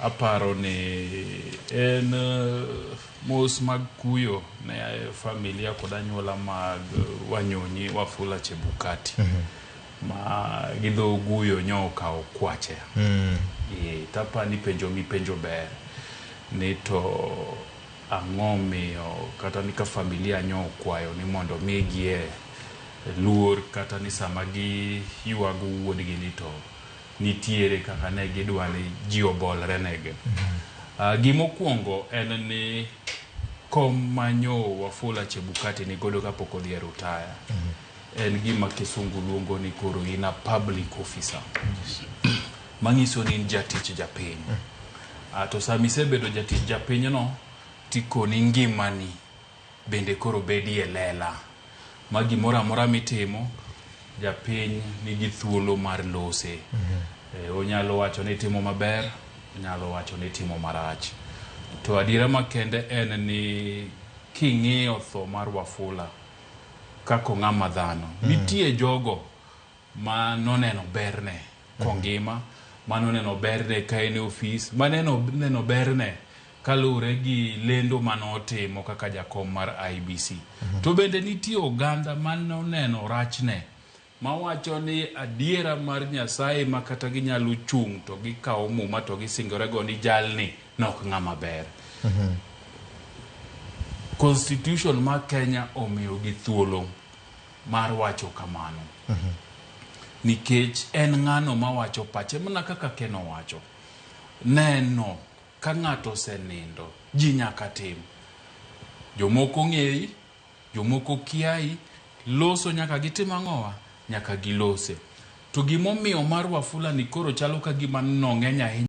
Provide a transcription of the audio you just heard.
Aparo ni en mos mag kuyo ne familia kod anyuola mag Wanyonyi Wafula Chebukati ma gi dho guyo nyo okawo kwache. Tapani penjo mipenjo ber ni to ang'o miyo kata ni ka familia nyo okwayo ni mondo migie luor kata ni sama giywago wuodgi ni to nitiere kaka ne gidwa ni ji obolre negi. Gimokwongo en ni kom manyo Wafula Chebukati ni godo kapok odhi e rutaya en gima kisungu luongo ni koro in a public officer. Manyiso ni in jatich japiny. To sama isebedo jatich japinyno tikoni ngimani bende koro bedie lela. Ma gimoro amora mitimo, japiny nigi thuolo mar lose. Onyalo wacho ni itimo maber, onyalo wacho ni itimo marach. To adiera makende en ni king'iyo tho mar Wafula kaka ng'ama dhano, nitie jogo ma noneno berne kongima, manoneno berne ka en e ofis, maneno berne kaluwore gi lendo manotimo kaka jakom mar IEBC. To bende nitie oganda manoneno rachne mawacho ni adiera mar Nyasaye ma kata ginyalo chung' to gikawo muma to gisingorego ni jalni nok ng'ama ber. Constitution ma Kenya omiyogi thuolo mar wacho kamano. Nikech en ng'ano mawacho pache mana kaka Ken owacho. Neno ka ng'ato osenindo, ji nyaka tim. Jomoko ng'eyi, jomoko kiayi, loso nyaka gitim ang'owa? Nyaka gilose. To gimomiyo mar Wafula ni koro chalo ka gima nong'eny ahinya.